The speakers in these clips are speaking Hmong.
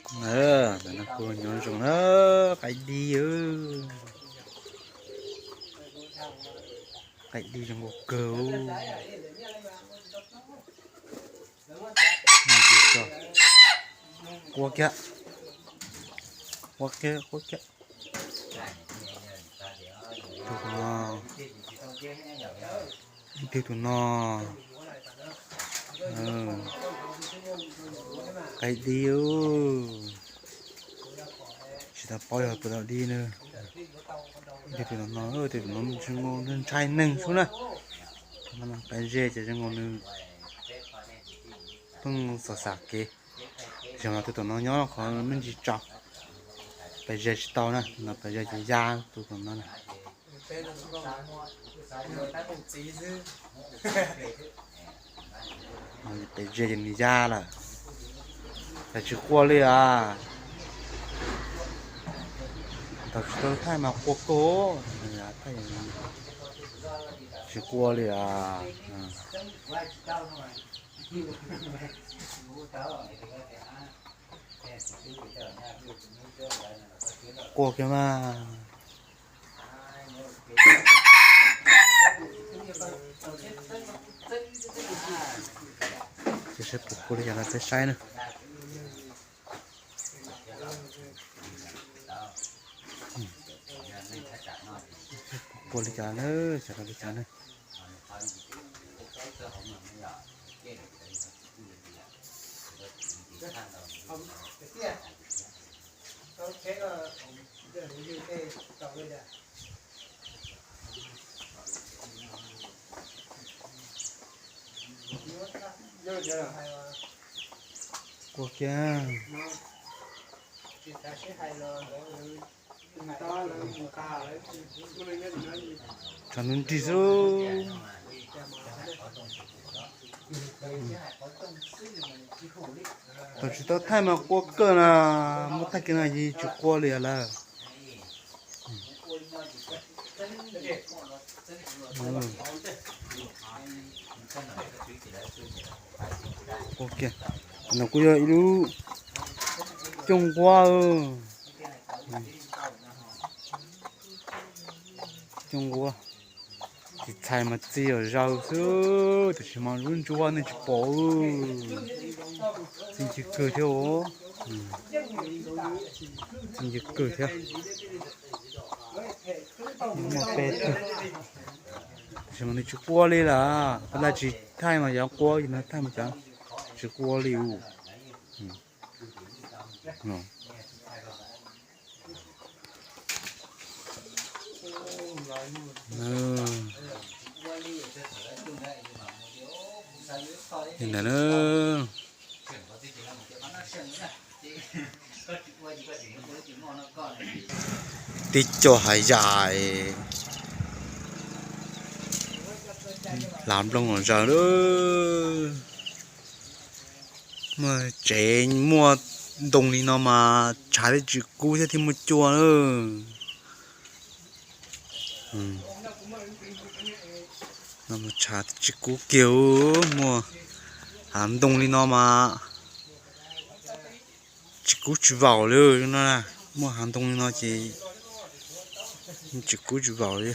Ntawm no kuj nyob zoo na, qaib dib, qaib dib zoo nkauj kawg. Quaj kiag, quaj kiag, quaj kiag. Tus no, tus no, qaib dib, tsis tau paub yog puas tau dib na. Tus no, tus no ntshai neeg xwb na. Pais ze ces zoo nkaus nws pheej xav xav kev. Zaum no tus tom no nyob qhov me ntsis tsaus, pais ze tsis tau na, no pais ze ces ya tus tom no na. Pais ze ces nws ya lawm. Cas tsis quaj li as? Thaum tsis tau thaij mas quaj kawg, tsis quaj li as. Quaj kiag mas. Ces saib puas quaj li cas no peb saib na. Puas quaj li cas na, xyov li cas na. Quaj kiag. Tshav ntuj nrig xwb. Thaum tsis tau thaij mas quaj kawg na, muab thaij kiag no ces tsis quaj li lawm. Quaj kiag. No kuj yog ib lub cooj nquab. Cooj nquab. Tsis txhais mas txi zom zaws xwb, tiam sis mas lub ntsuab nej tsis pom. Txi ncw kawg thiab os. Txi ncw kawg thiab. Muaj peb tug. Tiam sis mas nws tsis quaj li lawm, peb tsis thaij mas yog quaj, yog nws thaij mas cas tsis quaj li us. Li ntawd na. Tib co hav yam hlav nplooj los zaws lawm. Muaj tsev muaj ntoo li no mas tshav thiaj tsis kub thiab thiaj muaj cua lawm. Tshav tsis kub kiag, muaj hav ntoo li no mas tsis kub tsis vaum li no. Muaj hav ntoo li no ces tsis kub tsis vaum li.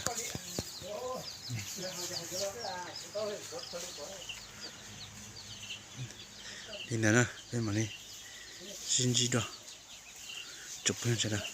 Li ntawd na, peb mam li sib ntsib dua tsoom phooj ywg sawv daws.